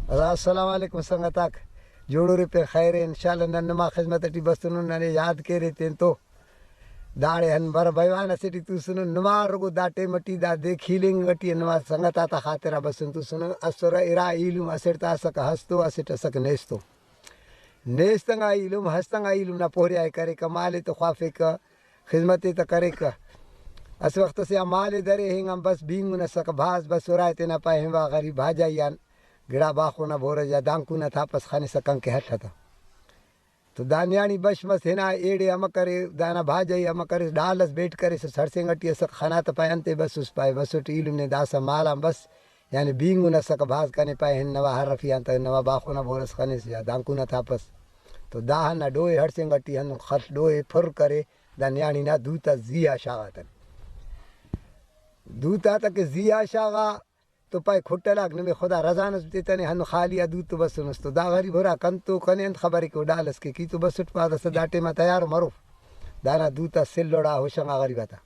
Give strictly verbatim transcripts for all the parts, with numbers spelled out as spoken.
السلام علیکم سنگتاک، جوڑ ارے پین خیر ءِ۔ انشاءاللہ نن نما خذمت ٹی بسنن، ننے یاد کیرے تینتو۔ داڑے ہن بر بیوان اسے ٹی توسنن، نما رگو دا ٹائم ٹی دا دے کھیلنگ ٹی نما سنگت آتا خاطرا بسن توسنن۔ اسرہ ارا ایلم، اسٹ تا اسک ہستو، اسٹ اسک نیستو۔ نیست انگا ایلم، ہست انگا ایلم نا پوریا ءِ کریکہ، مال ءِ تہ خوافیکہ، خذمت ءِ تہ کریکہ۔ اسہ وخت اسے آ مال ءِ درے ہنگ آن بس بینگن اسکہ بھاز، بس ارائے تینا پائے ہنوا غریب بھاجائی آن گڑا باخو نا بورج یا دانکو نا تھاپس خنسہ کنکہ ہلتہ۔ تو دا نیاڑی بش مس ہنا ایڑے امر کرے، دانا بھاجائی امر کریس، ڈال اس بیٹ کریسس، ہڑسینگ ٹی اسک خنا تہ پائے انتے بسس، پائے بسٹ ایلم نے داسہ مال آن بس، یعنی بینگن اسکہ بھاز کنے پائے ہن نوا ہرفی آن تہ نوا باخو نا بورس خنس یا دانکو نا تھاپس۔ تو دا ہندا ڈوئے ہڑسینگ ٹی ہندن خڷ ڈوئے پر کرے، دا نیاڑی نا دوتا زی آ شاغاتن۔ دوتا تہ کہ زی آ شاغا تو پائے کھٹلاک نمے خدا رضا نس تتنے، ہندن خالی آ دوتو بسنس۔ تو دا غریب ہرا کنتو کنے انت خبرے کہ او ڈال اس کہ کی تو بسٹ پا داسہ دا ٹائما تیار مروف۔ دانا دوتا سلوڑا ہوشنگا غریب آتا۔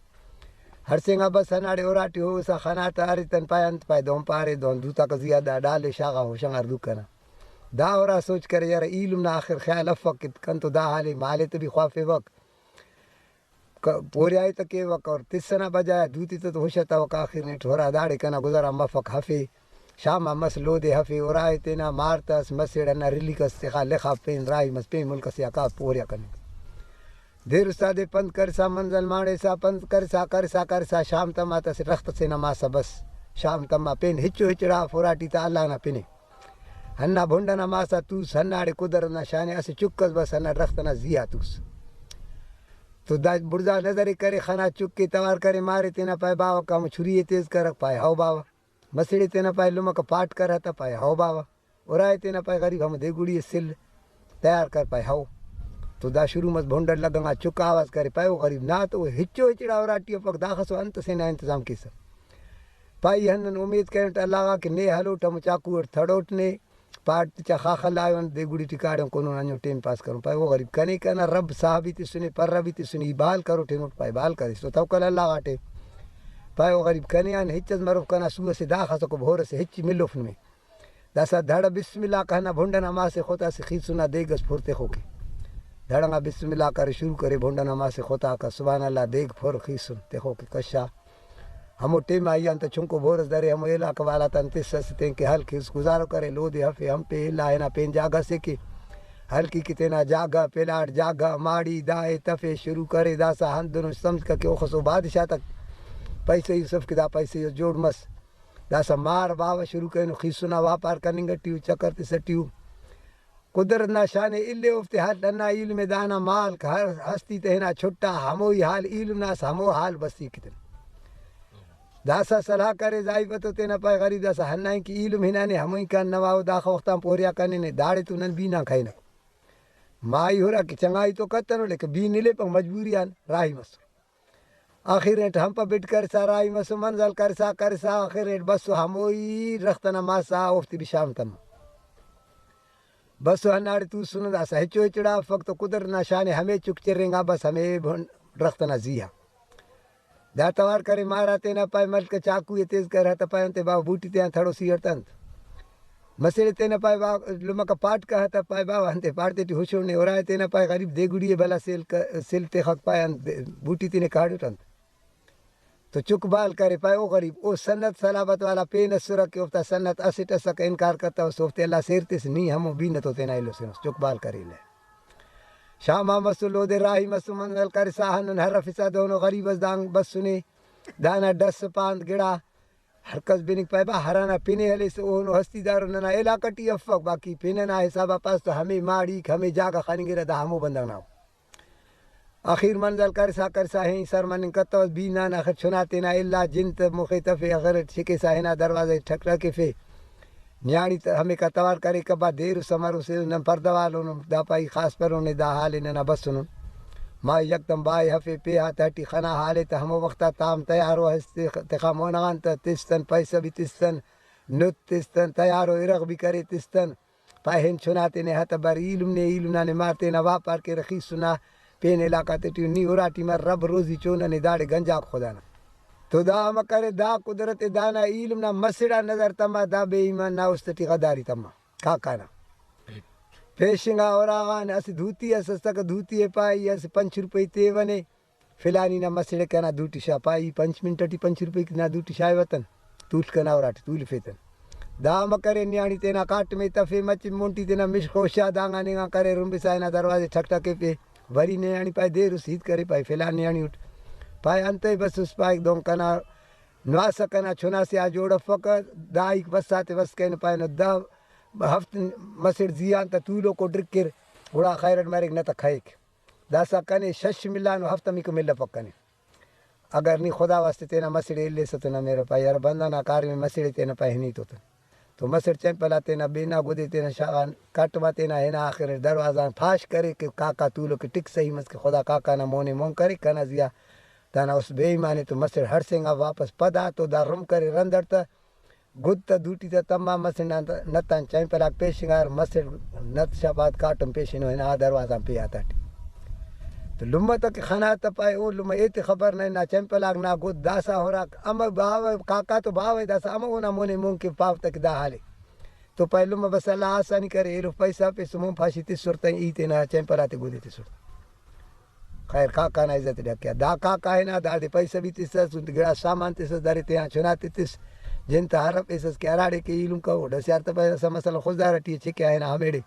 ہڑسینگا بس ہناڑے اراٹی ہوسا خنا تہ ارے تن پائے انت پائے دہن پارے دہن دوتاک زیہا دا ڈال ءِ شاغا ہوشنگار دوک کنا۔ دا ارا سوچ کرے یار ایلم نا آخر خیال افک کہ کنتو دا حال ءِ مال ءِ تہ بھی خوافیوک۔ ک-، پوریا ءِ تہ کیوک اور تس ئنا بجایا دوتے تہ تو ہشتوک، آخر نیٹ ہرا داڑے کنا گزران مفک ہفے۔ شام آ مس لودے ہفے، ارائے تینا مار تس مسڑ ہندا رلیک اس تخا لخا پین راہی مس پین ملک ئسے آ کا پوریا کننگ۔ دیر استاد ءِ پند کرسا منزل ماڑسا پند کرسا کرسا کرسا شام تما تہ اسہ رخت ئسے نا ماسا بس۔ شام تما پین ہچو ہچڑا اف اراٹی تہ اللہ نا پنے۔ ہندا بھنڈ ئنا ماسا توس، ہنداڑے قدرت نا شان ءِ اسہ چک ئس بس ہندا درخت ئنا زیہا توس۔ تو دا بڑزا نظر ءِ کرے، خنا چک ءِ توار کرے، مارے تینا پائے باوہ کا ہمو چھری ءِ تیز کرک، پائے ہئو باوہ۔ مسڑے تینا پائے لمہ کہ پاٹ کرہ تہ، پائے ہئو باوہ۔ ارائے تینا پائے غریب ہمو دے گڑی ءِ سل تیار کر، پائے ہئو۔ تو دا شروع مس بھنڈ ئٹ لگنگا، چک آواز کرے، پائے او غریب نا تو ہچو ہچڑا اراٹی افک، داخسو انت ئسے نا انتظام کیسہ؟ پائے ای ہندن امید کرینٹ اللہ غا کہ نے ہلوٹ ہمو چاقو ئٹ تھڑوٹ نے، پاٹ چا خاخل آئون دے گڑی ٹی کاڑن کنون انجو ٹائم پاس کرون۔ پائے او غریب کنے کنا رب صاحبی تسنے، پر ربی تسنے، ای بال کروٹ ہنوٹ، پائے بال کریس تو توکل اللہ غاٹے۔ پائے او غریب کنے آن ہچ اس مروف، کنا سو ئسے داخسکو بھور ئسے ہچ ملوف نمے۔ داسہ دھڑ بسم اللہ کہ ہندا بھنڈ ئنا ماسے ختا اسہ خیسن آ دیگ ئس پھر تخوکے۔ دھڑ انگا بسم اللہ کرے شروع کرے بھنڈ ئنا ماسے ختا کہ سبحان اللہ دیگ پھر خیسن تخوکے کشا۔ ہمو ٹائما ای آن تہ چنکو بورس درے ہمو علاقہ والا تان تس ئس تینکہ ہلک اس گزارو کرے لودے ہفے ہمپے الا ہنا پین جاگہ سے کہ ہلکی کہ تینا جاگہ پلاٹ جاگہ ماڑی دا ءِ تفے شروع کرے داسہ ہندنو سمجھکہ کہ اوخس او بادشاہ تا پیسہ یوسف کہ دا پیسہ یوس جوڑ مس۔ داسہ مار باوہ شروع کرینو خیسنا واپار کننگ ٹی ءُ، چکر تس ٹی ءُ۔ قدرت نا شان ءِ الے اوفتے حال ہندا ایلم ءِ دانا مالک ہر ہستی تہ ہنا چھٹا ہموئی حال ایلم نا اس ہمو حال بسی کتن۔ داسہ صلاح کرے زائیفہ تو تینا پائے غریب داسہ ہنائیں کہ ایلم ہنانے ہموئی کان نوا او داخہ وختان پوریا کنے نے داڑے تو نن بینان کھینہ۔ مائی ہرا کہ چنگائی تو کتنو لیکن بین الیپک مجبوری آن راہی مسر۔ آخر اٹ ہمپ بٹ کرسا راہی مسو منزل کرسا کرسا آخر اٹ بسو ہموئی درخت ئنا ماسا اوفتے بھی شام تما۔ بسو ہنداڑے توسنو داسہ ہچو ہچڑا افک تو قدرت نا شان ءِ ہمے چک چرینگا بس ہمے بھن-، درخت ئنا زیہا۔ دا توار کرے مارا تینا پائے ملک چاقو ءِ تیز کر ہتہ پائے انتے باوہ بوٹی تیان تھڑو سی اٹ تنت۔ مسڑے تینا پائے باوہ لمکہ پاٹ کا ہتہ پائے باوہ انتے پاڑتے ٹی ہشوڑ نے اُرائے تینا پائے غریب دے گڑی ءِ بھلا سیل ک-، سل تخک پائے انت بوٹی تینے کاڑٹ انت۔ تو چک بال کرے پائے او غریب او سنت سلامت والا پین اسرہ کہ اوفتا سنت اسٹ اسکہ انکار کتوس اوفتے اللہ سیر تس نی ہمو بینہ تو تینا ایلوسنس چک بال کرے الہ۔ شام آ مسو لودے راہی مسو منزل کرسا ہندن ہرفسا دہنو غریب اس دانگ بسنے۔ دانا ڈس پاند گڑا ہر کس بننگ پائے با ہرانا پن ءِ ہلیسہ اوہنو ہستی دارو ننا علاقہ ٹی افک باقی پن ئنا حسابا پاس تو ہمے ماڑیک ہمے جاگہ خننگرہ دا ہمو بندغ نا ءُ۔ آخیر منزل کرسا کرسا ہین سر مننگ کتوس بینان آخر چنا تینا الا جن تہ مخے تفے آخر اٹ شکسا ہنا دروازہ ٹک ٹکفے۔ نیاڑی تہ ہمیکا توار کرے کبا دیر اس امر اسے نن پردہ والونن دا پائی خاص پرون دا حال ءِ ننا بسنن۔ ما یکدم بائے ہفے پیہا تہٹی خنا حال ءِ تہ ہمو وختا تام تیارو ہستے تخا مونغان تہ تستن پیسہ بھی تستن نت تستن تیارو ارغ بھی کرے تستن۔ پائے ہن چنا تینے ہتہ بر ایلم نے ایلم نا نے مار تینا واپار کیرہ خیسنا پین علاقہ تیٹی نی اراٹی مر رب روزی چو ننے داڑے گنجاک خدا نا۔ تو دا امر کرے دا قدرت ءِ دانا ایلم نا مسڑا نظر تما دا بے ایمان نا است ٹی غداری تما۔ کاکا نا۔ پیشنگا اراغان اسہ دھوتی اس اسکہ، دھوتی ءِ پائے ای اسہ پنچ روپئی تیونے، فلانی نا مسڑ ءِ کنا دوٹی شا۔ پائے ای پنچ منٹ ٹی پنچ روپئی نا دوٹی شاغوہ تن، تول کنا اراٹی تولفے تن۔ دا امر کرے، نیاڑی تینا کاٹم ءِ تفے، مچہ مون ٹی تینا مش خوشا دانگان اینگان کرے، رمبسا ہنا دروازے ٹک ٹک ایفے، وری نیاڑی پائے دیر اس ہیت کرے، پائے فلان نیاڑی اٹ۔ پائے انتئے بسس؟ پائے دہن کنا نواسہ کنا چنا سے آ جوڑ افکہ، دا ہیک بس آتے بس کرینہ، پائنہ دہ ہفت مسڑ زیان تا تولوکو ڈرکر، گڑا خیر اٹ مریک نہ تا کھئیک۔ داسہ کنے شش ملانو، ہفتمیکو ملپک کنے۔ اگر نی خدا واسطے تینا مسڑے الیسہ تو نہ مہرو، پائے یار بندغ نا کاریم مسڑے تینا پائے ہنی تو تن۔ تو مسڑ چمپل آ تینا بنا گدے تینا شاغان کاٹم آ تینا ہنا، آخر اٹ دروازہ آن پاش کرے کہ کاکا تولوکے، ٹک صحیح مس کہ خدا کاکا نا مونے مون کرے، کنا زیہا دانا اس بے ایمانے۔ تو مسڑ ہڑسینگا واپس پدا تو دا رم کرے رند اٹ تہ گد تہ دوٹی تہ تما مسڑ نا نتان چمپلاک پیشنگار، مسڑ نت شہ بعد کاٹم پیشنو ہنا دروازہ آن پی آتاٹی۔ تو لمہ تہ کہ خنا تہ پائے او لمہ ایتے خبر نہ، نا چمپلاک نا گد داسہ ہراک امہ باوہ کاکا تو باوہ داسہ امہ اونا مونے مون کہ پاو تہ کہ دا حالے۔ تو پائے لمہ بس اللہ آسانی کرے، ایلو پیسہ پیسہ مون پاشی تسر تہ ای تینا چمپل آتے گدے تسر۔ خیر کاکا نا عزت ڈکیا۔ دا کاکا ہنا دادے پیسہ بھی تسس، گڑاس سامان تسس، درے تینا چنا تے تس، جن تہ ہرفیسس کہ ہراڑے کہ ایلم کہو، ڈسیار تہ پیسہ مسئلہ خضدار ٹی چکیا ہنا ہمیڑے۔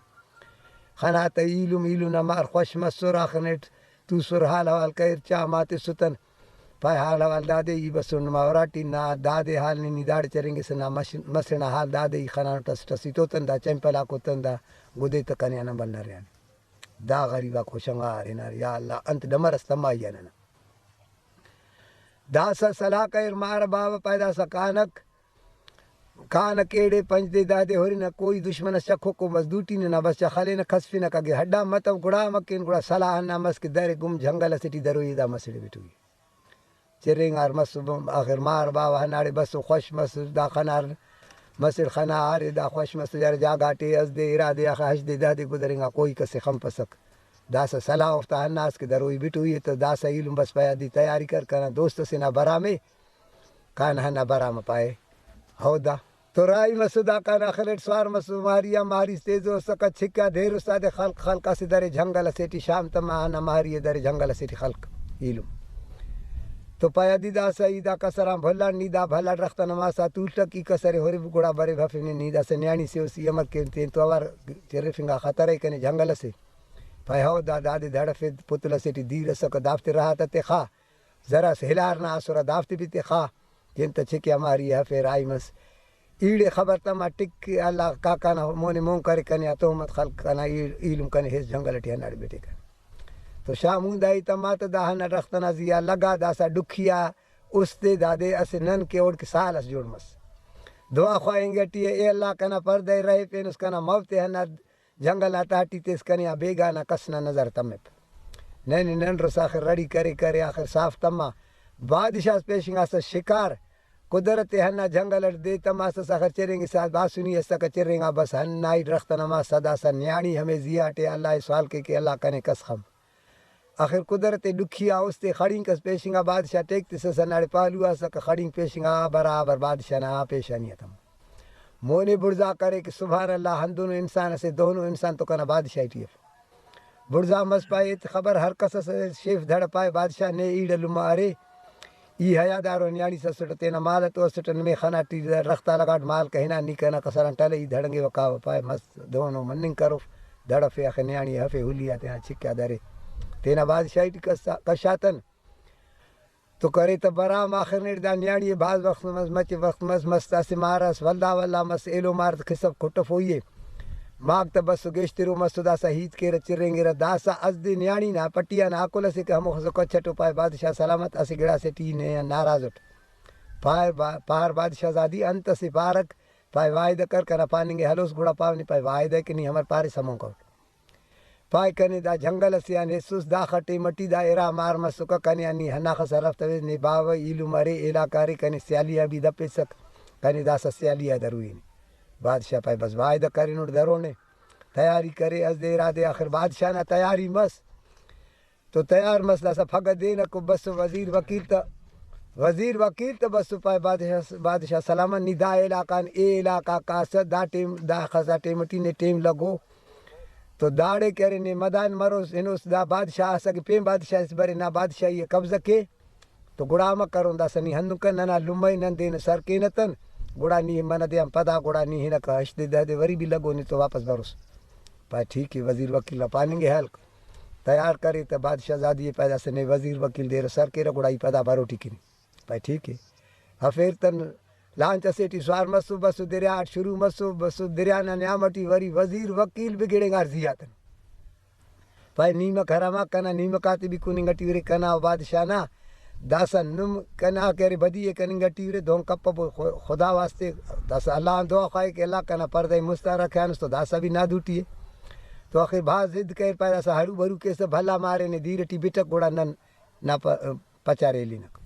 خنا تہ ایلم، ایلم نا مار خوش مسر، آخر نیٹ توسر حال حوال کریر، چاہ ما تسر تن۔ پائے حال حوال دادے ای بسن نما اراٹی نا دادے حال نے نی داڑے چرینگسہ نا مش-، مسڑ نا حال دادے ای خنانٹ اس ٹس ای تو تن دا چمپل آکو تن دا گدے تہ کنے آن بل نریانے۔ دا غریب آک خوشنگار ہنار، یا اللہ، انت ڈمر اس تما ای آ ننا۔ داسہ سلاہ کریر مارہ باوہ پائے داسہ کانک، کانک ایڑے پنچ دے دہ دے ہرنہ، کوئی دشمن اس چکوکو مس دوٹی ننا بس چا خلینہ کھسفنک، اگہ ہڈا متو گڑا مکین، گڑا سلاہ ہندا مس کہ درے گم جنگل اسے ٹی دروئی دا مسڑے بٹوئی۔ چرینگار مسو، آخر مار باوہ ہنداڑے بسو، خوش مسو، دا خنار مسڑ خنا ارے، دا خوش مسو، یار جاگہ ٹی اس دے ارا دے آخر ہشت دے دہ دے گزرینگا کوئی کسے خنپسک۔ داسہ سلاہ اوفتا ہناس کہ دروئی بٹوئی ءِ تہ داسہ ایلم بس پائے دی تیاری کر، کنا دوست اسے نا برام ءِ، کان ہندا برام ءِ پائے۔ ہو دا تو راہی مسو، دا کان آخر اٹ سوار مسو، ماری آ ماری تیزو اسکہ، چھکا دیر استاد خلق، خلق اسہ درے جنگل اسے ٹی، شام تما ہندا ماری ءِ درے جنگل اسے ٹی خلق ایلم۔ تو پائے دی داسہ ای دا کسر آن بھلا، نی دا بھلا ڈرخت نا ماسا تولٹک، ای کسر ءِ ہرب گڑا برے بفنے، نی داسہ نیاڑی سے اس ای امر کین، تین تو اوار چرفنگا خطرہ ءِ کنے جنگل اسے۔ پائے ہو دا دادے دڑفے پتل اسے ٹی دیر اسکہ، دافتے رہا تہ تخا، زرس ہلار نا آسرا دافتے بھی تخا، جن تہ چھکے اماری ہفے راہی مس۔ ایڑے خبر تما ٹک اللہ کاکا نا مونے مون کرے کنے آ تہمت خلک کنا ای-، ایلم کنے ہیس جنگل ٹی ہنداڑے بیٹے کنے۔ تو شام ہندا ہیت تما تہ دا ہندا ڈرخت ئنا زیہا لگا، داسہ ڈکھیا استے دادے اسہ نن کہ اوڑکہ سال ئس جوڑ مس۔ دعا خواہنگ ٹی ءِ، اے اللہ کنا پردہ ءِ رہے پینس، کنا موت ءِ ہندا جنگل آ تہٹی تس، کنے آ بیگانہ کس نا نظر تمپ۔ ننے نن رس آخر رڑی کرے کرے آخر صاف تما۔ بادشاہ اس پیشنگاسس شکار، قدرت ءِ ہندا جنگل اٹ دے تماسس، آخر چرینگسا باسنی اسکہ، چرینگا بس ہندا ہی ڈرخت ئنا ماسا داسہ نیاڑی ہمے زیہاٹے اللہ ءِ سوال کے کہ اللہ کنے کس خم۔ آخر قدرت ءِ ڈکھی آ استے خڑینک اس پیشنگا، بادشاہ ٹیک تسس، ہنداڑے پہلو آ اسکہ، خڑینک پیشنگا برابر بادشاہ نا پیشانی آ تما۔ مونے بڑزا کرے کہ سبحان اللہ، ہندنو انسان اسے، دہنو انسان تو کنا بادشاہی ٹی اف۔ بڑزا مس پائے ایت خبر، ہر کس اس شیف دھڑ پائے، بادشاہ نے ایڑ لمہ ارے، ای حیا دارو نیاڑی سے اسٹ، تینا مال تو اسٹ، نمے خنا ٹی رخت آ لگاٹ، مال کہنا نی کنا کسر آن ٹلے، ای دھڑنگے وکاوہ۔ پائے مس دہنو مننگ کروف، دڑفے آخر نیاڑی ہفے ہلی آ تینا چھکا درے، تینا بادشاہی ٹی کسا-، کشاتن۔ تو کرے تہ برام آخر نیٹ دا نیاڑی ءِ بھاز وخت مس، مچہ وخت مس، مس اسہ مار ئس، ولدا ولدا مس، ایلو مار تہ کسف کٹفوئی ءِ۔ ماگ تہ بسو گیشترو مسو، داسہ ہیت کیرہ چرینگرہ، داسہ اس دے نیاڑی نا پٹی آن آکل ئسے کہ ہموخس کچ ئٹو۔ پائے بادشاہ سلامت، اسہ گڑاسے ٹی نے آن ناراض اٹ۔ پائے با-، پار بادشاہ زادی انت ئسے پارک؟ پائے وعدہ کر، کنا پاننگ ءِ ہلوس گڑا پاو نے۔ پائے وعدہ کہ نی امر پاریس ہمون کروٹ۔ پائے کنے دا جنگل ئسے آن ہیسس، داخہ ٹائم ٹی دا ارا مار مسکہ، کنے آن نی ہنداخس ہرفتویس، نے باوہ ایلم ارے، علاقہ ارے، کنے سیالی آ بھی دپیسک، کنے داسہ سیالی آ دروئی نے۔ بادشاہ پائے بس وعدہ کرینٹ درونے، تیاری کرے، اس دے ارا دے آخر بادشاہ نا تیاری مس۔ تو تیار مس، داسہ پھگہ دینکو بسو وزیر وکیل تہ وزیر وکیل تہ بسو پائے بادشاہ، بادشاہ سلامت، نی دا علاقہ آن اے علاقہ کاسہ، دا ٹائم، دا خضا ٹائم ٹی نے ٹائم لگو۔ تو داڑے کہ ارے نے مدان مروس ہنوس، دا بادشاہ اسہ کہ پین بادشاہ اس برے نا بادشاہی ءِ قبضہ کے۔ تو گڑا امر کرون، داسہ نی ہندن کن، ننا لمہ ءِ، نن دین سر کینہ تن، گڑا نی منہ دے آن پدا گڑا نی ہنکہ ہشت دے دہ دے وری بھی لگو نے تو واپس بروس۔ پائے ٹھیک ءِ، وزیر وکیل نا پاننگ ءِ ہلک تیار کرے تہ بادشاہ زادی ءِ پائے داسہ نے وزیر وکیل دیر سر کیرہ، گڑا ای پدا بروٹی کن۔ پائے ٹھیک ءِ۔ ہرفیر تن لانچ اسے ٹی سوار مسو، بسو دریا اٹ شروع مسو، بسو دریا نا نیام ٹی وری وزیر وکیل بگڑینگار زی آتن۔ پائے نیمک ہرا ما کنا نیمک آتے بھی کننگ ٹی ارے، کنا و بادشاہ نا داسہ نم کنا کہ ارے بدی ءِ کننگ ٹی ارے، دہن کپبو خو-، خدا واسطے داسہ اللہ آن دعا خواہے کہ اللہ کنا پردہ ءِ مستان رکھانس تو داسہ بھی نا دوٹی ءِ۔ تو آخر بھاز ضد کریر، پائے داسہ ہرو بھرو کیسہ بھلا مارے نے دیر ٹی بٹک گڑا نن نا پ-، پچار ایلینک۔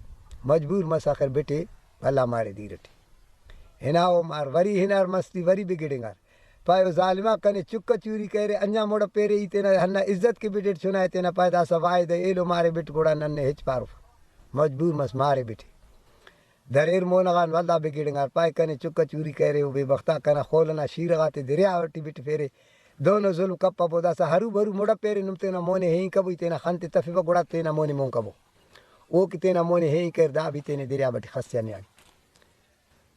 مجبور مس آخر بٹے بھلا مارے دیر ٹی۔ ہنا او مار وری ہنار مستی وری بگڑینگار۔ پائے او ظالما کنے چک چوری کریرے، انجا مڑ پیرے ای تینا ہندا عزت کہ بٹیٹ چنا ءِ تینا، پائے داسہ واعدہ ایلو مارے بٹ گڑا نن نے ہچ پاروف۔ مجبور مس مارے بٹے۔ دریر مون غان ولدا بگڑینگار، پائے کنے چک چوری کریرے او بے بختا کنا خول ئنا شیرہ غاتے دریا ٹی بٹفیرے۔ دہنو ظلم کپبو، داسہ ہرو بھرو مڑ پیرے نم تینا مونے ہینگ کبو، ای تینا خن تے تفیبہ گڑا تینا مونے مون کبو۔ او کہ تینا مونے ہینگ کر دا بھی تینے دریاب ٹی خسیا نیاڑی۔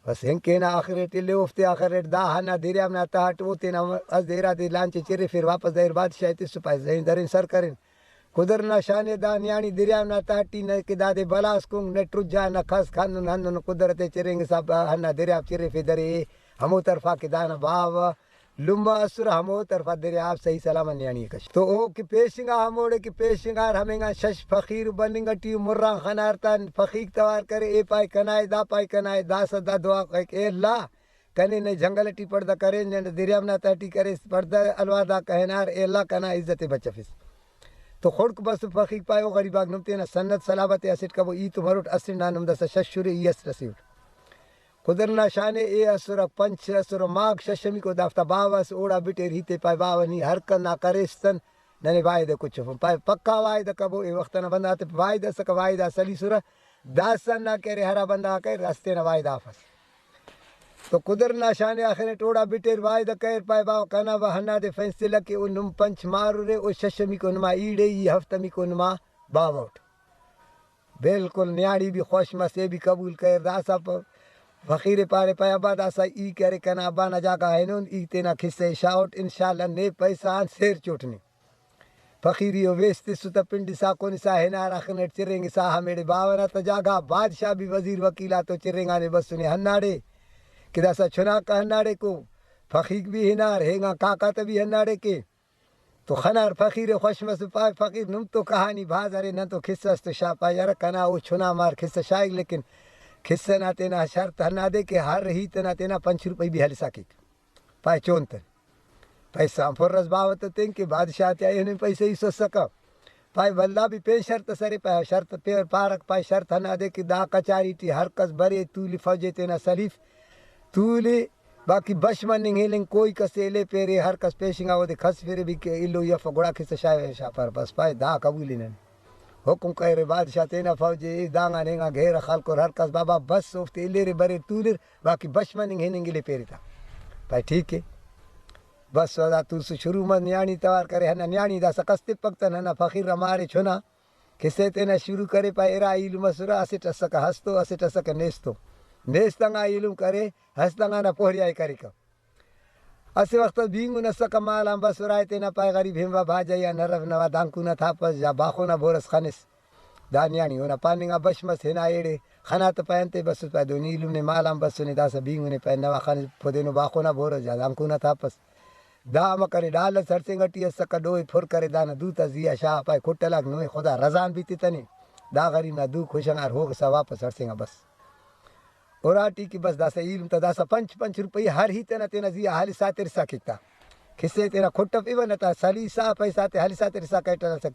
بس ہنکینہ آخریٹ الیو اوفتے آخریٹ دا ہندا دریاب نا تہٹ او تینا اسہ دے ارا دے لانچ ئے چرفیر، واپس دائر بادشاہ ئے تسپہ، زین درین سر کرین۔ قدرت نا شان ءِ دا نیاڑی دریاب نا تہٹی نہ کہ دادے بلاس کنگ نہ ٹرجا نہ کس کھنن ہندن قدرت ءِ چرینگسا ہندا دریاب چرفے درے ہمو طرفا کہ دانا باوہ لمہ اسرہ ہمو طرفا دریاب صحیح سلامت نیاڑی ءِ کش۔ تو او کہ پیشنگا ہموڑے کہ پیشنگار ہمینگان شش فقیر بننگ ٹی مران خنار تا فقیق توار کرے، اے پائے کنائے، دا پائے کنائے، داسہ دا دعا غائک، اے اللہ کنے نئے جنگل ٹی پڑدہ کریس، نئے دریاب نا تہٹی کریس، پڑدہ الوا دا کہنار، اے اللہ کنا عزت ءِ بچفس۔ تو خڑک بس فقیق پائے او غریباک نم تینا سنت سلامت ءِ اسٹ کبو، ای تو مروٹ اسٹ نا نم داسہ شش شرے ای اسٹ رسیوٹ۔ قدرت نا شان ءِ اے اسرہ پنچ اسرہ ماک ششمیکو دافتا باوہ ئس اوڑا بٹیر ہیتے پائے باوہ نی ہر کنا کریس تن ننے واعدہ کچفن۔ پائے پکا واعدہ کبو، اے وخت ئنا بندغ آتے واعدہ ئسکہ، واعدہ سلیسرہ، داسہ نا کہ ارے ہرا بندغ آک ارے اسہ تینا واعدہ آفس۔ تو قدرت نا شان ءِ آخر ٹی اوڑا بٹیر واعدہ کریر، پائے باوہ کنا با ہندادے فیصلہ کہ او نم پنچ مار ارے، او ششمیکو نما ایڑے، ای ہفتمیکو نما باوہ اٹ۔ بالکل نیاڑی بھی خوش مس، اے بھی قبول کریر۔ داسہ پ-، فقیر ءِ پارے، پائے ابا داسہ ای کہ ارے کنا ابا نا جاگہ ہنون، ای تینا کسہ ءِ شاغٹ، انشاءاللہ نے پیسہ آن سیر چوٹ نے۔ فقیری و ویس تسو تہ پنڈسا کونسا ہنار اخنٹ چرینگسا ہمیڑے باوہ نا تہ جاگہ بادشاہ بھی وزیر وکیل آتو چرینگانے بسنے ہنداڑے کہ داسہ چناکہ ہنداڑے کو فقیق بھی ہنار ہینگان کاکا تہ بھی ہنداڑے کے تو خنار فقیر خوش مس پائے فقیر نم تو کہانی بھاز ارے نن تو قصہ اس تو شاپا یار کنا او چنا مار قصہ شاغک لیکن قصہ نا تینا شرط ہندادے کہ ہر ہیت ئنا تینا پنچ روپئی بھی ہلسا کیک۔ پائے چون تن۔ پیسہ آن پُر ئس باوہ تہ تین کہ بادشاہ تیا ایہن پیسہ ایسو اسکہ۔ پائے ولدا بھی پین شرط ئس ارے، پائے شرط پین پارک، پائے شرط ہندادے کہ دا کچاری ٹی ہر کس برے تولی فوج ئے تینا سلیف تولی، باقی بش مننگ ہلنگ کوئی کس ایلے پیرے، ہر کس پیشنگا اودے کھسفرے بھی کہ ایلو ای افہ گڑا کسہ شاغ شاپار بس پائے دا قبول ءِ ننے۔ حکم کرے بادشاہ تینا فوج ئے دانگان اینگان گھیرہ خلکر ہر کس بابا بس اوفتے الیرے بریر تولر باقی بش مننگ ہننگ الیپیرے تا۔ پائے ٹھیک ءِ۔ بس دا توسو شروع مس نیاڑی توار کرے ہندا نیاڑی داسہ کس تپک تہ ننا فقیر نا مارے چنا کسہ تینا شروع کرے پائے ارا ایلم ئسرہ اسٹ اسکہ ہستو اسٹ اسکہ نیستو۔ نیست انگا ایلم کرے ہست انگا نا پوریائی کریکہ۔ اسہ وخت اس بینگن اسکہ مال آن بس ارائے تینا پائے غریب ہنوا بھاجا یا نرو نوا دانکو نا تھاپس یا باخو نا بورس خنس۔ دا نیاڑی اونا پاننگا بش مس ہنا ایڑے خنا تہ پائے انتے بسس پائے دہن ایلم نے مال آن بسنے داسہ بینگنے پائے نوا خنس پدینو باخو نا بورس یا دانکو نا تھاپس۔ دا امر کرے ڈال اس ہڑسینگ ٹی اسکہ ڈوئے پُر کرے دانا دو تا زیہا شاغا پائے کٹلاک نمے خدا رضا آن بیتتنے۔ دا غریب نا دو خوشنگار ہوغسا واپس ہڑسینگا بس۔ اراٹی کہ بس داسہ ایلم تا داسہ پنچ پنچ روپئی ہر ہیت ئنا تینا زیہا ہلسا ترسا کیک تا۔ کسہ ئے تینا کھٹفیوہ نہ تا سلیسا پیسہ تے ہلسا ترسا کیٹہ داسہ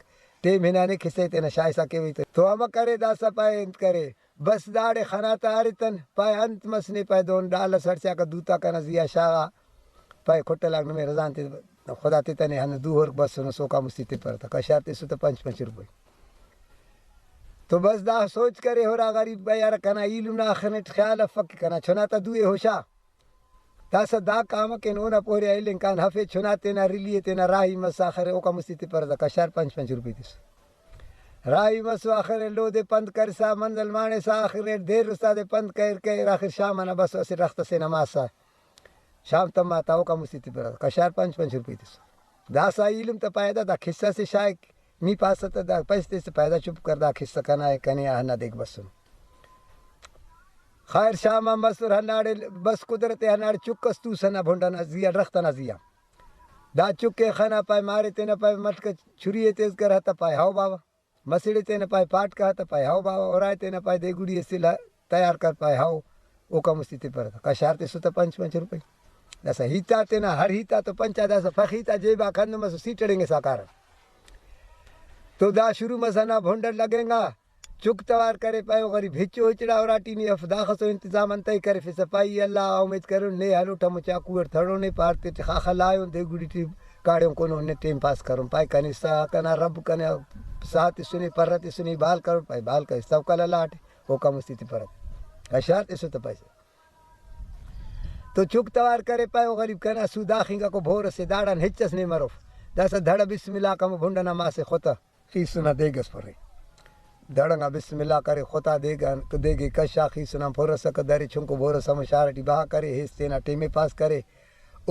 ٹیم ہنانے کسہ ئے تینا شاغسا کیوئی تہ۔ تو امر کرے داسہ پائے انت کرے۔ بس داڑے خنا تا ارے تن پائے انت مس نے پائے دہن ڈال ئس ہڑسیاکہ دوتا کنا زیہا شاغا۔ پائے کھٹلاک نمے رضا انت خدا تتنے ہندن دو ہورک بسنس اوکا مستی تپرہ تا کشار تسو تا پنچ پنچ روپئی۔ تو بس دا سوچ کرے ہرا غریب بھائی یار، کنا ایلم نا آخر نیٹ خیال افک کہ کنا چنا تا دوئے ہوشا۔ داسہ دا کام کن اونا پورے ایلنگ کان ہفے چنا تینا رلی ءِ تینا راہی مس آخر اوکا مستی تپرہ دا کشار پنچ پنچ روپے تس۔ راہی مسو آخر لودے پند کرسا منزل مانسا آخر نیٹ دیر استاد پند کیر کیر آخر شام انا بس اسہ رخت اسے نا ماسا۔ شام تما تا اوکا مستی تپرہ کشار پنچ پنچ روپے تس۔ داسہ ایلم تا پائدہ دا کسہ سے شائک۔ نی پاسہ تہ دا پیسہ تیسہ پائے دا چپ کر، دا کسہ کنا ءِ، کنے آ ہندا دیک بسن۔ خیر شام آن بسر ہنداڑے بس قدرت ءِ ہنداڑے چک اس توس ہندا بھنڈ ئنا زی آ، درخت ئنا زی آ۔ دا چک ءِ خنا پائے مارے تینا پائے مٹکا چھری ءِ تیز کر ہتہ پائے ہئو باوہ۔ مسڑے تینا پائے پاٹکا ہتہ پائے ہئو باوہ۔ اُرائے تینا پائے دے گڑی ءِ سلہ تیار کر پائے ہئو۔ اوکا مستی تپرہ تہ کشار تسہ تہ پنچ پنچ روپے۔ داسہ ہیت آ تینا ہر ہیت آ تو پنچ آ، داسہ پخ ہیت آ جیب آ کندہ مسو سیٹ اڑینگ ئسا کارہ۔ تو دا شروع مس ہندا بھنڈ اٹ لگینگا۔ چک توار کرے پائے او غریب ہچو ہچڑا اُراٹی نی اف، داخسو انتظام انتئے کرفسہ پائے ای اللہ آ امید کرون نے ہلوٹ ہمو چاقو اٹ تھڑونے پارتے ٹی خاخہ لایون دے گڑی ٹی کاڑیون کونو نے ٹائم پاس کرون۔ پائے کنے ساہ کنا رب کنے ساہ تسنے پرہ تسنے بال کروٹ پائے بال کرے سوکل اللہ اٹ۔ اوکا مستی تپرہ تہ۔ اشار تسہ تہ پیسہ۔ تو چک توار کرے پائے او غریب کنا سو داخنگاکو بھور اسے داڑان ہچ اس نے مروف۔ داسہ دھڑ بسم اللہ کمو بھنڈ ئنا ماسے خطہ خیسنا دیگ اس پرے۔ دھڑ انگا بسم اللہ کرے خطہ دیگ آن، دیگے کشا خیسنا پھر اسکہ درے چنکو بھور اس ہمو شار ٹی بہا کرے ہیس تینا ٹائمے پاس کرے۔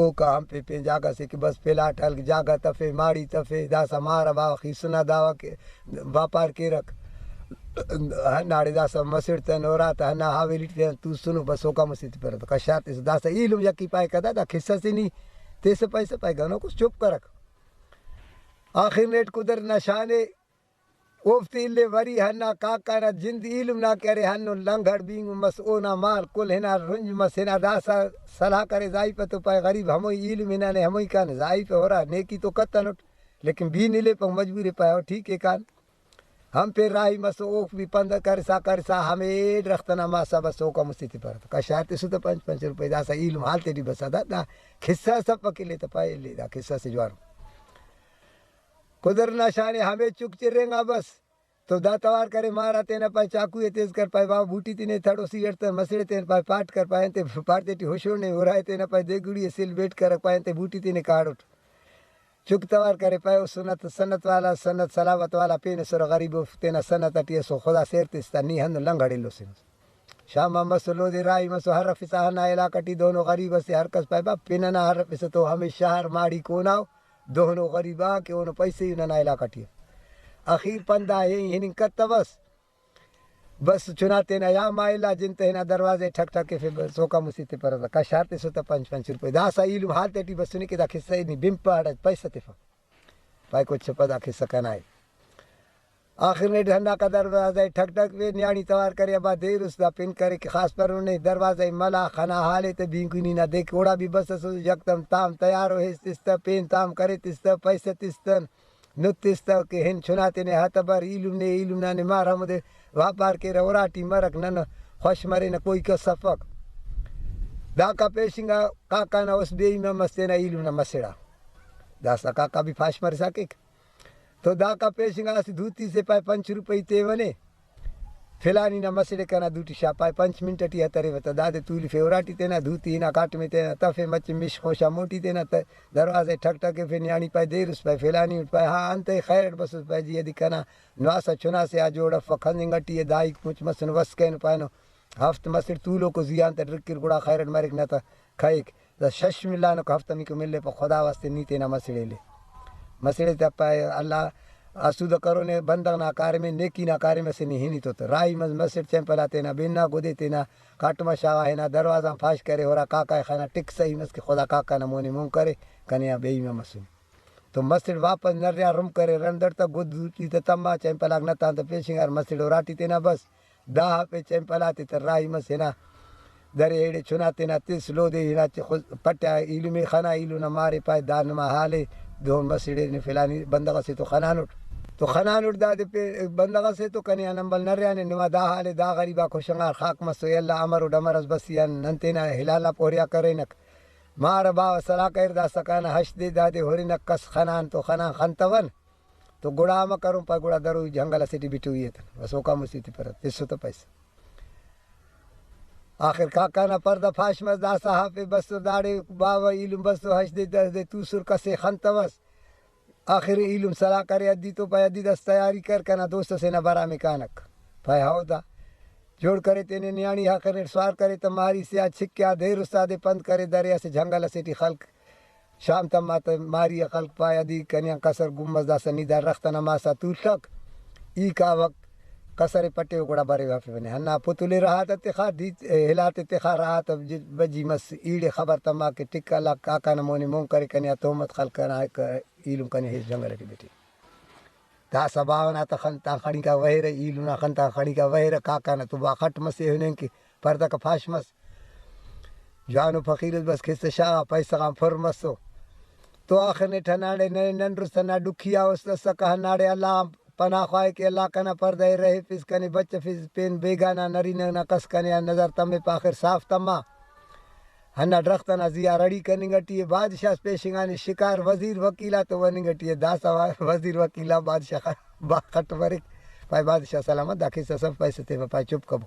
اوکا ہم پین پین جاگہ سے کہ بس پلاٹ ہلک جاگہ تفے، ماڑی تفے، داسہ مار باوہ خیسنا داوہ کہ واپار کیرک۔ ہنداڑے داسہ مسڑ تہ نورا تہ ہندا حویلی ٹی تینا توسنو بس اوکا مستی تپرہ تہ کشار تسہ۔ داسہ ایلم یکی پائے کدا دا کسہ سے نی تیسہ پیسہ پائے گنوکوس چپ کرک۔ آخر نیٹ قدرت نا شانے اوفتے اِلے وری ہندا کاکا نا جند ایلم نا کہ ارے ہندن لنگڑ بینگن مس، اونا مال کل ہنا رنج مس، ہنا داسہ سلاہ کرے زائیپہ تو پائے غریب ہموئی ایلم ہنانے ہموئی کانے، زائیپہ ہرا نیکی تو کتنٹ لیکن بی نلیپک مجبوری پائے او ٹھیک ہے کان۔ ہم پین راہی مسو اوفک بھی پند کرسا کرسا ہمے درخت ئنا ماسا بس اوکا مستی تپرہ تہ کشار تسہ تہ پنچ پنچ روپے۔ داسہ ایلم حال تیٹی بسا دا، دا کسہ اس افک اِلے تہ پائے اِلے دا کسہ سے جوان۔ قدرت نا شانے ہمے چک چرینگا بس۔ تو دا توار کرے مارا تینا پائے چاقو ءِ تیز کر پائے بابا بوٹی تینے تھڑوسی اڑتہ مسڑے تینا پائے پاٹ کر پائے انتے پاٹ تیٹی ہشونے اُرائے تینا پائے دے گڑی ءِ سل بیٹ کرک پائے انتے بوٹی تینے کاڑٹ۔ چک توار کرے پائے او سنت سنت والا سنت سلامت والا پین ئسرہ غریب او تینا سنت ٹی ئسو خدا سیر تس تا نی ہندن لنگڑ ایلوسنس۔ شام آن مسو لودے راہی مسو ہرفسا ہندا علاقہ ٹی دہنو غریب ئسے ہر کس پائے با پن ئنا ہرفسہ تو ہمے شہر ماڑی کوناؤ۔ دہنو غریب آ کہ اونو پیسے ای ننا علاقہ ٹی اف۔ اخیر پندا ہین ہننگ کتوس۔ بس چنا تینا یا ما الا جن تہ ہنا دروازہ ٹک ٹک کیفے بس اوکا مستی تپرہ تہ کشار تسہ تہ پنچ پنچ روپے۔ داسہ ایلم حال تیٹی بسنے کہ دا کسہ ءِ نی بن پاڑہ پیسہ تفک۔ پائے کوچہ پدا کسہ کنا ءِ۔ آخر نیٹ ہنداکا دروازہ ءِ ٹک ٹک وے نیاڑی توار کرے ابا دیر اس دا پن کرے کہ خاص پرونے دروازہ ءِ ملا خنا حالے تہ بینکو نی نا دیکھ اوڑا بھی بس ئسس یکدم تام تیار و ہیس تس تہ پین تام کرے تس تہ پیسہ تس تہ نت تس تہ کہ ہن چنا تینے ہتہ بر ایلم نے ایلم نا نے مار ہمودے واپار کیرہ اُراٹی مرک نن خوش مرینہ کوئی کس افک۔ داکا پیشنگا کاکا نا اس بے ایمہ مس تینا ایلم نا مسڑا۔ داسہ کاکا بھی پاش مرسا کیک۔ تو داکا پیشنگا اسہ دوتی سے پائے پنچ روپئی تیونے، فلانی نا مسڑے کنا دوٹی شا، پائے پنچ منٹ ٹی ہتریوہ تہ دادے تولیفے اُراٹی تینا دوتی ہنا کاٹمے تینا تفے مچہ مش خوشا موٹی تینا تہ دروازہ ٹک ٹک ایفے نیاڑی پائے دیر اس پائے فلانی اٹ پائے ہا انتئے خیر اٹ بسس پائے جی ادی کنا نواسہ چناسے آ جوڑ افک ہنزنگ ٹی ءِ دائیک مچ مسنو بس کینو پانو ہفت مسڑ تولوکو زیان تہ ڈرکر گڑا خیر اٹ مریک نہ تہ کائک۔ دا شش ملانکو ہفتہ میکو ملیپہ، خدا واسطے نی تینا مسڑ ایلے۔ مسڑ ءِ تہ پائے اللہ آسودہ کرونے، بندغ نا کاریم ءِ، نیکی نا کاریم اسے نی ہنی تو تہ۔ راہی مس مسڑ چیمپل آ تینا بن نا گدے تینا کاٹم آ شاغا ہنا دروازہ آن پاش کرے، ہرا کاکا ءِ خنا ٹک صحیح مس کہ خدا کاکا نا مونے مون کرے، کنے آ بے ایمہ مسنے۔ تو مسڑ واپس نریا رم کرے رندڑ تہ گد دوٹی تہ تما چیمپل آک نتان تہ پیشنگار مسڑ اُراٹی تینا بس۔ دا پہ چین پلاتے تہ راہی مس ہنا درے ایڑے چنا تینا تس لودے ہنا چہ خو-، پٹیا ایلم ءِ خنا ایلم نا مارے پائے دا نما حال ءِ۔ دہن مسڑے نے فلانی بندغ اسے تو خنانٹ تو خنانٹ دادے پہ بندغ اسے تو کنے آن امبل نریانے نما دا حال ءِ۔ دا غریب آک ہشنگار خاک مسو اے اللہ امر و ڈمر اس بس ایان نن تینا حلال آ پوریا کرینک۔ مار باوہ سلاہ کریر داسہ کانہ ہشت دے دادے ہرنک کس خنان تو خنان خنتون۔ تو گڑا امر کرون، پائے گڑا درو جنگل اسے ٹی بٹو ای ایتن، بس اوکان مستی تپرہ، تسو تہ پیسہ۔ آخر کاکا نا پردہ پاش مس، داسہ ہافے بسر داڑے باوہ ایلم بسر، ہشت دے دس دے توسر، کسے خنتوس۔ آخر ایلم سلاہ کرے ادی تو، پائے ادی داسہ تیاری کر، کنا دوست اسے نا برام ءِ کانک۔ پائے ہو دا۔ جوڑ کرے تینے نیاڑی، آخر نیٹ سوار کرے تہ ماری سے آ چھکیا دیر استاد ءِ پند کرے درے اسہ جنگل اسے ٹی خلک۔ شام تما تہ ماری آ خلک پائے ادی کنے آن کسر گم مس، داسہ نی دا رخت ئنا ماسا تولک، ای کاوک، کسر ءِ پٹیو گڑا بریو ہرفیوہ نے۔ ہندا پتل ءِ راحت ءِ تخا، دیت ہلات ءِ تخا، راحت بجی مس، ایڑے خبر تما کہ ٹک اللہ کاکا نا مونے مون کرے، کنے آ تہمت خلک کنا ایلم کنے ہیس جنگل ٹی بٹے۔ داسہ باوہ نا تہ خن تا خڑینکا وہیرہ، ایلم نا خن تا خڑینکا وہیرہ، کاکا نا تو با خٹ مسے ہنین کہ پردہ کا پاش مس۔ جوانو فقیر اس بس کسہ شاغا، پیسہ غان پر مسو۔ تو آخر نیٹ ہنداڑے ننے نن رس ہندا ڈکھی آ است اسکہ، ہنداڑے اللہ آن پناہ خواہے کہ اللہ کنا پردہ ءِ رہیفس، کنے بچفس، پین بیگانہ نرینہ نا کس کنے آ نظر تمپ، آخر صاف تما۔ ہندا ڈرخت ئنا زیہا رڑی کننگ ٹی ءِ، بادشاہ اس پیشنگانے شکار وزیر وکیل آتو وننگ ٹی ءِ، داسہ وا-، وزیر وکیل آ بادشاہ خ-، با-، خٹ بریک، پائے بادشاہ سلامت، دا کسہ اس اف، پیسہ تیوہ، پائے چپ کبو۔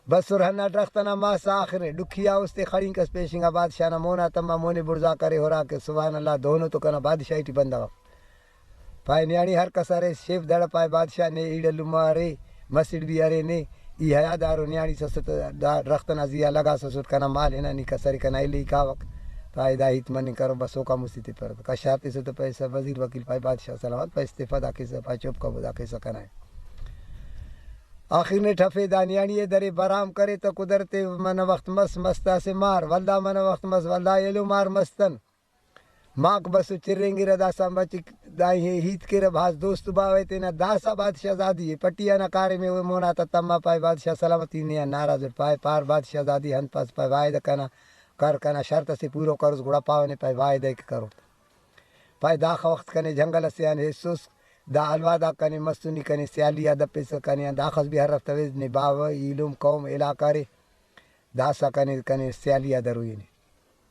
بسر ہندا ڈرخت ئنا ماسا آخر ءِ ڈکھی آ استے خڑینک اس پیشنگا، بادشاہ نا مونا تما، مونے بڑزا کرے ہراکہ سبحان اللہ، دہنو تو کنا بادشاہی ٹی بندغ اف۔ پائے نیاڑی ہر کس ارے، شیف دڑ پائے بادشاہ نے ایڑ لمہ ارے، مسڑ بھی ارے نے، ای حیادارو نیاڑی سسٹ دا ڈرخت ئنا زیہا لگاسسٹ، کنا مال ہنا نی کسرے، کنا ایلے ای کاوک۔ پائے دا ہیت مننگ کرو، بس اوکان مستی تپرہ۔ کشار تسہ تہ پیسہ وزیر وکیل پائے بادشاہ سلامت، پائے استعفی دا کسہ، پائے چپ کبو دا کسہ کنا ءِ۔ آخر نیٹ ہفے دا نیاڑی ءِ درے برام کرے تہ قدرت ءِ منہ وخت مس، مس تا اسہ مار، ولدا منہ وخت مس، ولدا ایلو مار مستن۔ ماک بسو چرینگرہ، داسہ مچک دا ہیت کیرہ، بھاز دوست باوہ ءِ تینا، داسہ بادشاہ زادی ءِ پٹیا نا کاریم ءِ، او مونا تا تما پائے بادشاہ سلامتی نے آن ناراض اٹ، پائے پار بادشاہ زادی ہند پاس، پائے وعدہ کنا کر، کنا شرط اسے پورو کروس، گڑا پاوہ نے پائے وعدہ ءِ کہ کرو۔ پائے داخہ وخت کنے جنگل اسے آن ہیسوس، دا حلوا دا کنے مسنی، کنے سیالی آ دپیسہ، کنے آن داخس بھی ہرفتویس، نے باوہ ایلم قوم علاقہ ارے، داسہ کنے، کنے سیالی آ دروئی نے۔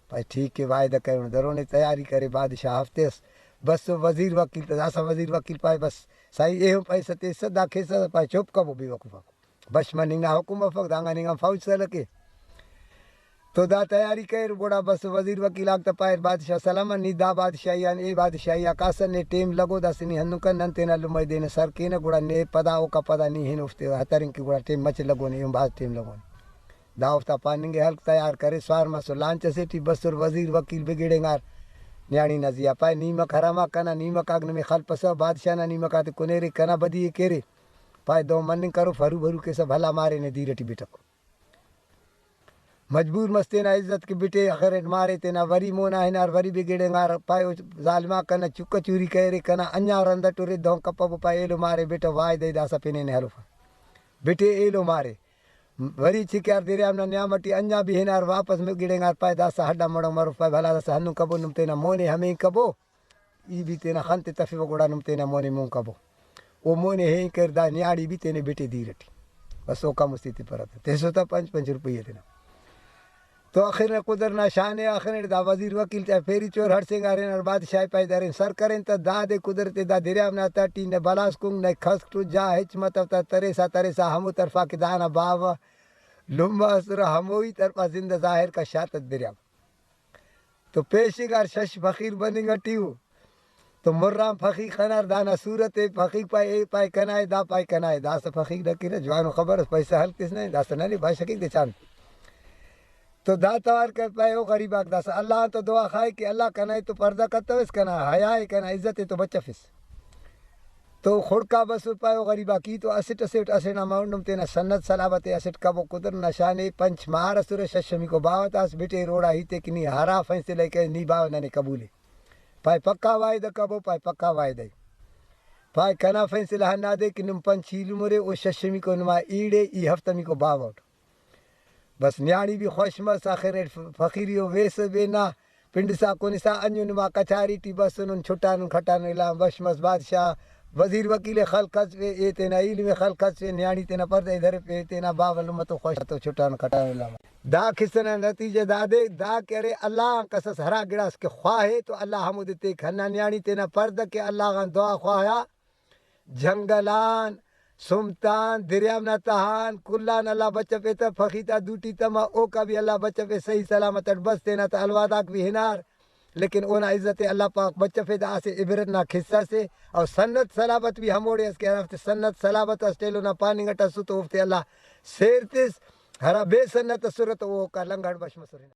پائے ٹھیک ءِ، وعدہ کرینو، درونے تیاری کرے، بادشاہ ہفتے اس بسو وزیر وکیل تہ، داسہ وزیر وکیل پائے بس سائیں ایہن پیسہ تیسہ دا کیسہ، پائے چپ کبو بے وقوف آکو۔ بش مننگ نا حکم افک، دانگان انگان فوج سلکے۔ تو دا تیاری کریر، گڑا بس وزیر وکیل آک تہ پاریر بادشاہ سلامت، نی دا بادشاہی آن اے بادشاہی آ کاسہ، نے ٹیم لگو، داسہ نی ہندن کن، نن تینا لمہ ءِ دین ءِ سر کینہ، گڑا نے پدا اوکا پدا نی ہن اوفتے ہترین کہ گڑا ٹیم مچہ لگونے، ایہن بھاز ٹیم لگونے۔ دا اوفتا پاننگ ءِ ہلک تیار کرے، سوار مسر لانچ اسے ٹی بسر، وزیر وکیل بگڑینگار نیاڑی نا زیہا پائے، نیمک ہرا ما کنا نیمک آک نمے خلپسہ، بادشاہ نا نیمک آتے کنیرے، کنا بدی ءِ کیرے۔ پائے دہن مننگ کروف، ہرو بھرو کیسہ بھلا مارے نے دیر ٹی بٹک۔ مجبور مس تینا عزت کہ بٹے، اخرٹ مارے تینا وری مونا ہنار، وری بگڑینگار، پائے او ظالماک کنا چکہ چوری کریرے، کنا انجا رند اٹ ارے، دہن کپبو، پائے ایلو مارے بٹہ، وائے دے داسہ پنے نے ہلوفہ۔ بٹے ایلو مارے۔ وری چکیار دریاب نا نیام ٹی انجا بھی ہنار، واپس گڑینگار، پائے داسہ ہڈا مڑو مروف، پائے بھلا داسہ ہندن کبو، نم تینا مونے ہمین کبو۔ ای بھی تینا خن تے تفیوہ، گڑا نم تینا مونے مون کبو۔ او مونے ہین کر، دا نیاڑی بھی تینے بٹے دیر ٹی۔ بس اوکان مستی تپرہ تہ۔ تسو تہ پنچ پنچ روپیہ تینا۔ تو آخر نا قدر نا شان ءِ، آخر نا دا وزیر وکیل تا پھیری چور ہڑسینگار ہنار، بادشاہ پائے درین سر کرین تہ، دادے قدرت ءِ دا دریاب نا تہٹی نہ بلاس کنگ نہ کھسک تو جا ہچ متو تہ، تریسا تریسا ہمو طرفا کہ دانا باوہ لمہ اسرہ، ہموئی طرفا زندہ ظاہر کشاتہ دریاب۔ تو پیشنگار شش فقیر بننگ ٹی ءُ۔ تو مران فقیر خنار دانا صورت ءِ، فقیر پائے، اے پائے کنا ءِ، دا پائے کنا ءِ، داسہ فقیر ڈکرہ، جوانو خبر اس، پیسہ ہلک تس نہ، داسہ ننے بھاز شکیک دے چاند۔ تو دا توار کہ پائے او غریب آک داسہ اللہ آن تو دعا خواہک کہ اللہ کنا ءِ تو پردہ کتوس، کنا حیا ءِ، کنا عزت ءِ تو بچفس۔ تو خڑکا بسر پائے او غریب آک ای تو اسٹ اسٹ اسٹ نا مون نم تینا سنت سلامت ءِ اسٹ کبو قدر نا شان ءِ پنچ مار اسرہ ششمیکو باوہ تا اس بٹے روڑا ہیتے کہ نی ہرا فیصلہ ءِ کرے نی باوہ ننے قبول ءِ۔ پائے پکا وعدہ کبو، پائے پکا وعدہ ءِ۔ پائے کنا فیصلہ ہندادے کہ نم پنچ ایلم ارے او ششمیکو نما ایڑے ای ہفتمیکو باوہ اٹ۔ بس نیاڑی بھی خوش مس، آخر اٹ ف-، فقیری و ویسہ بینا پنڈسا کنسا انجن ما کچاری ٹی بسنن، چھٹانن کھٹانن الا بش مس بادشاہ، وزیر وکیل ءِ خلق اس پہ، اے تینا علم ءِ خلق اس پہ، نیاڑی تینا پردہ ءِ درپہ، تینا باوہ لمہ تو خوش تو چھٹان کٹان علامہ۔ دا قصہ نا نتیجہ دادے، دا کہ ارے اللہ آن کس اس ہرا گڑاس کہ خواہے تو اللہ ہمودے تیک۔ ہندا نیاڑی تینا پردہ کہ اللہ غان دعا خواہا، جنگل آن، سمت آن، دریاب نا تہہ آن، کل آن اللہ بچفے تہ، پخی تا دوٹی تما اوکا بھی اللہ بچفے، صحیح سلامت اٹ بس، تینا تہ الواداک بھی ہنار، لیکن اونا عزت ءِ اللہ پاک بچفے۔ دا اسہ عبرت نا قصہ سے، او سنت سلامت بھی ہموڑے اس کہ ہرافتے سنت سلامت اس ٹیلو نا پاننگ اٹ اسو تو اوفتے اللہ سیر تس، ہرا بے سنت اسرہ تو اوکا لنگڑ بش مسرہ۔